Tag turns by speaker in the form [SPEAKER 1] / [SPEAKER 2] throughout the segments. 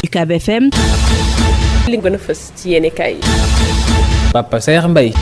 [SPEAKER 1] UCAB FM.
[SPEAKER 2] li gën a fës ci yéenekaay yi.
[SPEAKER 3] Papa Saer Mbaye.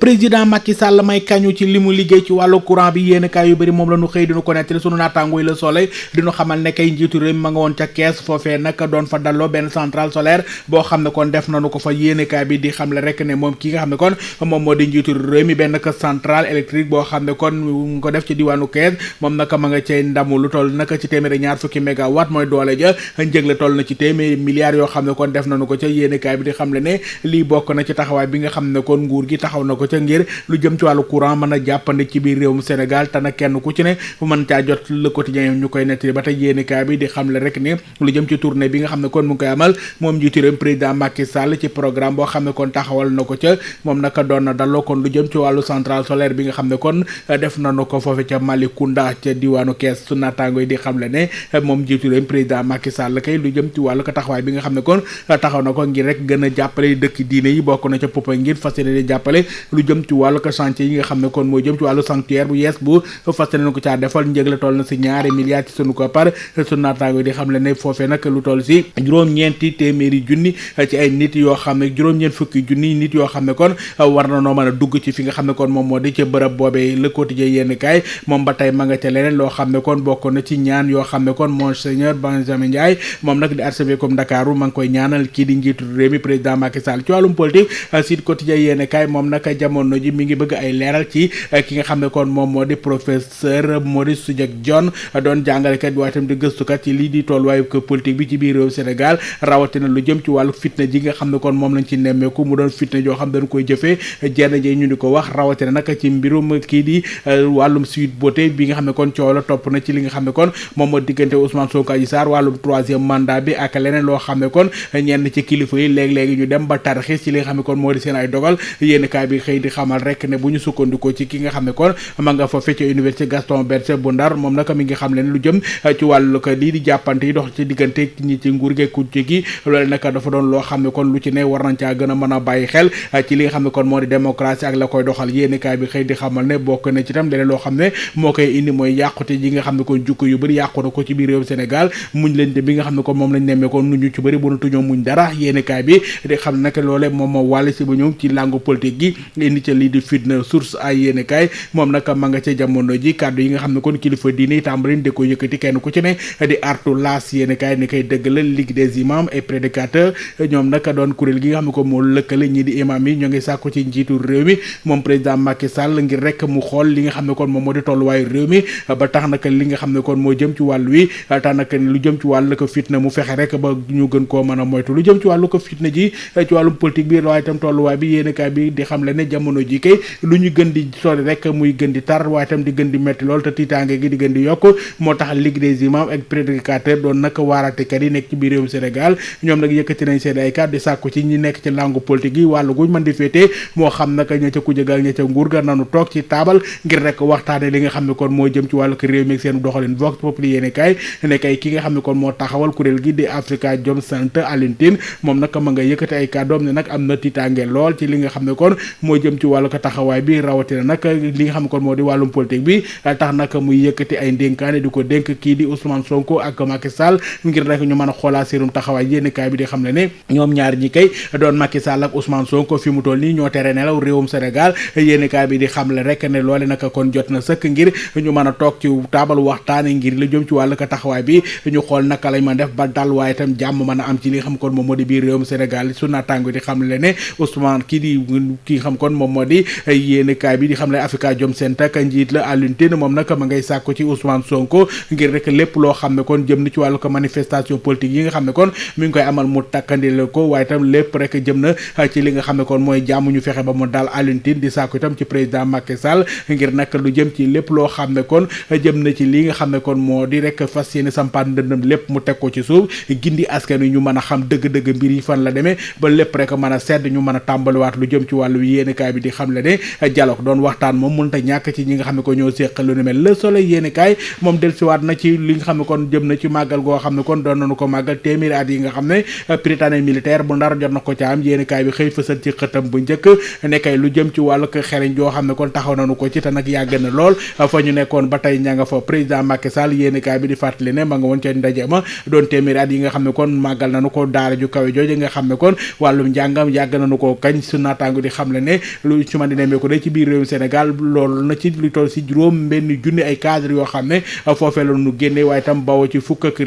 [SPEAKER 4] président Macky Sall may kañu ci li mu liggéey ci wàllu courant bi yéen kaay yu bëri moom la ñu xëy dinu ko nettali sunu naataango yi Le Soleil dinu xamal ne kay njiitu réew mi ma nga woon ca kees foofee nag doon fa dalloo benn centrale solaire boo xam ne kon def nañu ko fa yéen kaay bi di xamle rek ne moom ki nga xam ne kon moom moo di njiitu réew mi benn centrale électrique boo xam ne kon mu ko def ci diwaanu kees moom nag ma nga cay ndamu lu toll nag ci téeméeri ñaar fukki mégawatt mooy doole ja njëg la toll na ci téeméeri milliards yoo xam ne kon def nañu ko ca yéen kaay bi di xamle ne lii bokk na ci taxawaay bi nga xam ne kon nguur gi taxaw na ko ca ngir lu jëm ci wàllu courant mën a jàppandi ci biir réewum Sénégal te nag kenn ku ci ne mën caa jot Le Quotidien ñu koy nettali ba tey yéenekaay bi di xamle rek ni lu jëm ci tournée bi nga xam ne kon mu ngi koy amal moom njiitu réew président Macky Sall ci programme boo xam ne kon taxawal na ko ca moom naka doon na daloo kon lu jëm ci wàllu centrale solaire bi nga xam ne kon def nañu ko foofu ca Malicounda ca diwaanu Kees su naataango yi di xamle ne moom njiitu réew président Macky Sall kay lu jëm ci wàllu ko taxawaay bi nga xam ne kon taxaw na ko ngir rek gën a jàppale dëkk diine yi bokk na ca Popenguine ngir fas yéene jàppale lu jëm ci wàllu ko chantier yi nga xam ne kon moo jëm ci wàllu sanctuaire bu yees bu fas yéene ko caa defal njëg la toll na si 2 milliards ci sunu koppar sunu naataango yi di xam le ne foofee nag lu toll si juróom-ñeenti téeméeri junni ci ay nit yoo xam ne juróom-ñeent fukki junni nit yoo xam ne kon war na noo mën a dugg ci fi nga xam ne kon moom moo di ca bërëb boobee Le Quotidien yenn kaay moom ba tey ma nga ca leneen loo xam ne kon bokk na ci ñaan yoo xam ne kon Monseigneur Benjamin Ndiaye moom nag di archevêque Ndakaaru ma ngi koy ñaanal kii di njiitu réew mi président Macky Sall ci wàllum politique Sud Quotidien yenn kaay moom nag jamono ji mi ngi bëgg ay leeral ci ki nga xam ne kon moom moo di professeur Maurice Soudieck Dione doon jàngalekat waaye itam di gëstukat ci lii di tolluwaayu politique bi ci biir réew Sénégal rawatina lu jëm ci wàllu fitna ji nga xam ne kon moom lañ ci nemmeeku mu doon fitna joo xam dañ koy jëfee jenn ji ñu di ko wax rawatina nag ci mbirum kii di wàllum Sweet Beauté bi nga xam ne kon coow la topp na ci li nga xam ne kon moom moo diggante Ousmane Sonko Adji Sarr wàllum 3e mandat bi ak leneen loo xam ne kon ñenn ci kilifa yi léegi-léegi ñu dem ba tarxis ci li nga xam ne kon moo di seen ay dogal yénn kaay bi xëy di xamal rek ne bu ñu sukkandikoo ci ki nga xam ne kon ma nga fa fecc université Gaston Berger bu Ndar moom nag mi ngi xam leen lu jëm ci wàllu ko lii di jàppante yi dox ci diggante ñi ci nguur gi kujje gi loolu nag dafa doon loo xam ne kon lu ci ne war nañ caa gën a mën a bàyyi xel ci li nga xam ne kon moo di démocratie ak la koy doxal yéeni kaay bi xëy di xamal ne bokk na ci tam leneen loo xam ne moo koy indi mooy yàqute ji nga xam ne kon jukko yu bëri yàqu na ko ci biir réew Sénégal muñ leen de bi nga xam ne kon moom lañ nemmee kon nu ñu ci bëri bu nu tuñoo muñ dara yéeni kaay bi di xam ne nag loole moom moo wàll si ba ñëw ci langue politique gi indi ca lii di fitna source ay yéeni kaay moom nag ma nga ca jamono ji kàddu yi nga xam ne kon kilifa diine yi tàmbali di ko yëkkati kenn ku ci ne di artu laas yéeni kaay ni koy dëgg la Ligue des imams et prédicateurs ñoom nag doon kuréel gi nga xam ne ko moo lëkkale ñii di imam yi ñoo ngi sàkku ci njiitu réew mi moom président Macky Sall ngir rek mu xool li nga xam ne kon moom moo di tolluwaayu réew mi ba tax nag li nga xam ne kon moo jëm ci wàll wi tax nag lu jëm ci wàllu ko fitna mu fexe rek ba ñu gën koo mën a moytu lu jëm ci wàllu ko fitna ji ci wàllum politique bi waaye itam tolluwaay bi yéeni kaay bi di xam le ne jamono ji kay lu ñu gën di sori rek muy gën di tar waaye itam di gën di metti lool te tiitaange gi di gën di yokk moo tax Ligue des imams ak prédicateurs doon nag waaraatekat yi nekk ci biir réewum Sénégal ñoom nag yëkkati nañ seen ay kàddu di sàkku ci ñi nekk ci langue politique yi wàllu guñ mën di féetee moo xam nag ña ca kujje ak ña ca nguur ga nanu toog ci taabal ngir rek waxtaane li nga xam ne kon moo jëm ci wàllu ko réew mi ak seen doxalin Vox Populi yéene kaay ne kay ki nga xam ne kon moo taxawal kuréel gi di Afrikajom Center Alioune Tine moom nag ma nga yëkkati ay kàddoom ne nag am na tiitaange lool ci li nga xam ne kon moo jëm ci wàllu ko taxawaay bi rawatina nag li nga xam ne kon moo di wàllum politique bi tax nag muy yëkkati ay ndénkaane di ko dénk kii di Ousmane Sonko ak Macky Sall ngir rek ñu mën a xoolaat seenum taxawaay yéeni kaay bi di xam ne ñoom ñaar ñi kay doon Macky Sall ak Ousmane Sonko fi mu toll nii ñoo tere nelaw réewum Sénégal yéeni kaay bi di xam le rek ne loole nag kon jot na sëkk ngir ñu mën a toog ci taabal waxtaane ngir la jëm ci wàllu ko taxawaay bi ñu xool naka lañ mën def ba dal waaye itam jàmm mën a am ci li nga xam kon moom moo di biir réewum Sénégal su naataango di xam le ne Ousmane kii nga xam kon moom moo di yéeni kaay bi di xam le Afrikajom Center ak njiit la Alioune Tine moom nag ma ngay sàkku ci Ousmane Sonko ngir rek lépp loo xam ne kon jëm na ci wàllu ko manifestation politique yi nga xam ne kon mi ngi koy amal mu takkandile ko waaye itam lépp rek jëm na ci li nga xam ne kon mooy jàmm ñu fexe ba mu daal Alioune Tine di sàkku itam ci président Macky Sall ngir nag lu jëm ci lépp loo xam ne kon jëm na ci li nga xam ne kon moo di rek fas yéene sampaan ndëndëm lépp mu teg ko ci suuf gindi askan wi ñu mën a xam dëgg-dëgg mbir yi fan la demee ba lépp rek mën a sedd ñu mën a tàmbaliwaat lu jëm ci wàllu yéene yéenekaay bi di xam le ne dialogue doon waxtaan moom mënta ñàkk ci ñi nga xam ne ko ñoo séq lu ni mel Le Soleil yéenekaay moom dellusiwaat na ci li nga xam ne kon jëm na ci màggal goo xam ne kon doon nañu ko màggal téeméeri at yi nga xam ne prytanée militaire bu Ndar jot na ko ca am yéenekaay bi xëy fësal ci xëtam bu njëkk nekkay lu jëm ci wàllu xereñ joo xam ne kon taxaw nañu ko ci te nag yàgg na lool fa ñu nekkoon ba tey ña nga fa président Macky Sall yéenekaay bi di fàttali ne ma nga woon ca ndaje ma doon téeméeri at yi nga xam ne kon màggal nañu ko daara ju kawe jooju nga xam ne kon wàllum njàngam yàgg nañu ko kañ su naataango di xam le ne lu ci man di nemee ko de ci biir réew Sénégal loolu na ci lu toll si juróom benn junni ay cadre yoo xam ne foofee la ñu génne waaye tam bawoo ci fukk ak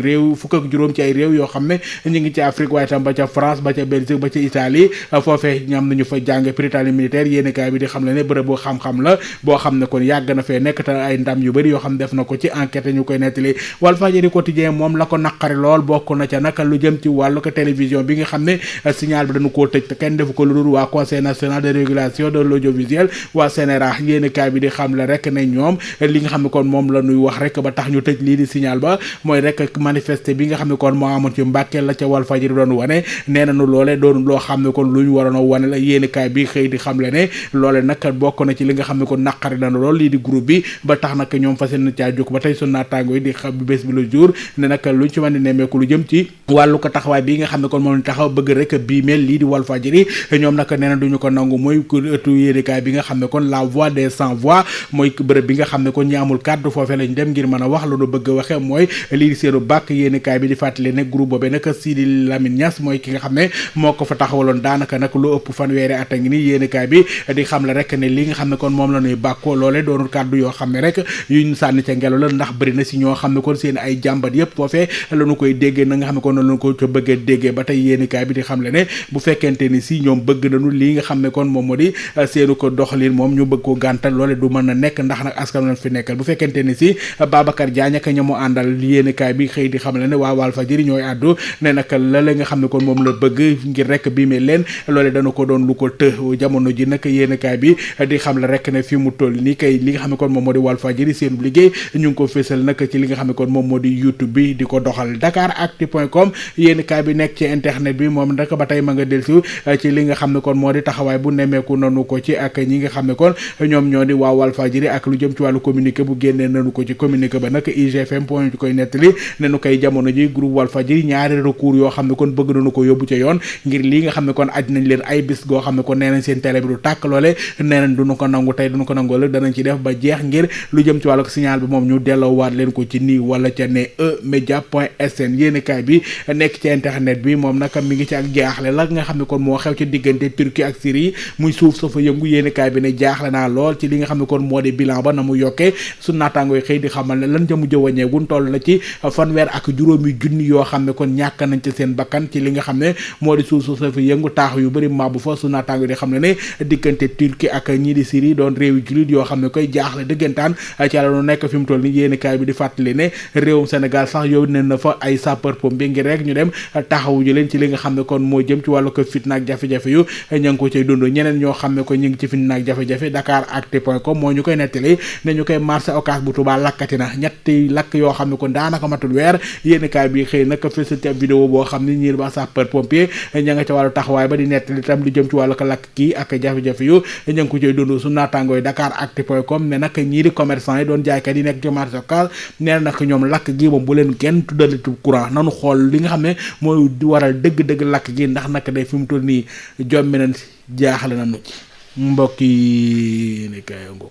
[SPEAKER 4] juróom ci ay réew yoo xam ne ñu ngi ci Afrique waaye tam ba ca France ba ca Belgique ba ca Italie foofee ñam nañu fa jàng prytanée militaire yéenekaay bi di xam le ne bërëb boo xam-xam la boo xam ne kon yàgg na fee nekk te ay ndam yu bëri yoo xam ne def na ko ci enquête ñu koy nettali Walfadjri quotidien moom la ko naqari lool bokk na ca naka lu jëm ci wàllu ko télévision bi nga xam ne signal bi dañu koo tëj te kenn defu ko lu dul waa conseil national de régulation de l'audiovisuel waa CNRA yéenekaay bi di xam le rek ne ñoom li nga xam ne kon moom la ñuy wax rek ba tax ñu tëj lii di signal ba mooy rek manifester bi nga xam ne kon moo amoon ci Mbàkke la ca Walfadjri doon wane nee nañu loole doon loo xam ne kon lu ñu waroon a wane la yéenekaay bi xëy di xam le ne loole nag bokk na ci li nga xam ne kon naqari na lool lii di groupe bi ba tax nag ñoom fas yéene caa jóg ba tey sunu naataango yi di xam bés bi le jour ne nag luñ ci mën di nemmeeku lu jëm ci wàllu ko taxawaay bi nga xam ne kon moom taxaw bëgg rek bii mel lii di Walfadjri ñoom nag nee na duñu ko nangu mooy ëttu yéenekaay bi nga xam ne kon la voix des sans voix mooy bërëb bi nga xam ne kon ñi amul kàddu foofee lañ dem ngir mën a wax lu nu bëgg a waxe mooy lii di seenu bàkk yéenekaay bi di fàttali ne groupe boobee nag Sidi Lamine Niass mooy ki nga xam ne moo ko fa taxawaloon daanaka nag lu ëpp fanweeri at a ngi nii yéenekaay bi di xam le rek ne li nga xam ne kon moom la ñuy bàkkoo loole doonul kàddu yoo xam ne rek yuñ sànni ca ngelaw la ndax bëri na si ñoo xam ne kon seen ay jàmbat yëpp foofee la ñu koy déggee na nga xam ne kon lañu ko ca bëgg a déggee ba tey yéenekaay bi di xam le ne bu fekkente ni si ñoom bëgg nañu lii nga xam ne kon moom moo di seenu ko doxalin moom ñu bëgg ko gàntal loole du mën a nekk ndax nag askan lañ fi nekkal bu fekkente ni si Babacar Diagne ak ñamu àndal yéenekaay bi xëy di xam le ne waa Walfadjri ñooy àddu ne nag la nga xam ne kon moom la bëgg ngir rek bii mee leen loole dana ko doon lu ko të jamono ji nag yéenekaay bi di xam le rek ne fi mu toll nii kay li nga xam ne kon moom moo di Walfadjri seen liggéey ñu ngi ko fésal nag ci li nga xam ne kon moom moo di YouTube bi di ko doxal Dakaractu.com yéenekaay bi nekk ci internet bi moom nag ba tey ma nga dellu ci li nga xam ne kon moo di taxawaay bu nemmeeku nanu ko ci ak ñi nga xam ne kon ñoom ñoo di waa Walfadjri ak lu jëm ci wàllu communiqué bu génnee nanu ko ci communiqué ba nag IGFM point koy nettali ne nu koy jamono ji groupe Walfadjri ñaari recours yoo xam ne kon bëgg nañu ko yóbbu ca yoon ngir li nga xam ne kon aj nañ leen ay bis goo xam ne kon nee nañ seen télé bi du tàkk loole nee nañ duñu ko nangu tey duñu ko nangu la danañ ci def ba jeex ngir lu jëm ci wàllu signal bi moom ñu delloo waat leen ko ci nii wala ca ne emedia.sn yéenekaay bi nekk ci internet bi moom nag mi ngi ci ak jaaxle la nga xam ne kon moo xew ci diggante Turquie ak Syrie muy suuf sa fa yëngu yéenekaay bi ne jaaxle naa lool ci li nga xam ne kon moo di bilan ba na mu yokkee su naataangoo yi xëy di xamal ne lan ca mujj wàññeegun toll na ci fanweer ak juróomi junni yoo xam ne kon ñàkk nañ ci seen bakkan ci li nga xam ne moo di suuf sa fa yëngu taax yu bëri mabbu fa su naataangoo di xam ne ne diggante Turquie ak ñii di Syrie doon réewi jullit yoo xam ne koy jaaxle dëggantaan ci la nu nekk fi mu toll ni yéenekaay bi di fàttali ne réewum Sénégal sax yow ne na fa ay sapeur pompier ngir rek ñu dem taxawu ñu leen ci li nga xam ne kon moo jëm ci wàllu ko fitna ak jafe-jafe yu ña ngi ko cay dund ñeneen ñoo xam ne ko ñu ngi ci fitna ak jafe-jafe Dakaractu.com moo ñu koy nettali ne ñu koy marché Ocass bu Touba lakkati na ñetti lakk yoo xam ne kon daanaka matul weer yéenekaay bi xëy nag fësal ci ab vidéo boo xam ne ñi ba sapeur pompier ña nga ca wàllu taxawaay ba di nettali tam lu jëm ci wàllu ko lakk kii ak jafe-jafe yu ña ngi ko cay dund su naataangooy Dakaractu.com ne nag ñii di commerçant yi doon jaaykat yi nekk ci marché Ocass nee na nag ñoom lakk gi moom bu leen kenn tuddalitu courant nanu xool li nga xam ne mooy waral dëgg-dëgg lakk gi ndax nag day fi mu toll nii jommi nañ si jaaxale nañu ci mbokk yi ne kaay ngo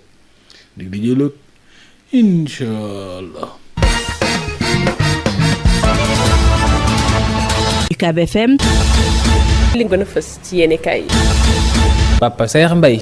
[SPEAKER 4] dig di jëlëg inshallah.
[SPEAKER 2] UCAB FM li gën a fës ci yéenekaay yi.
[SPEAKER 3] Papa Saer Mbaye.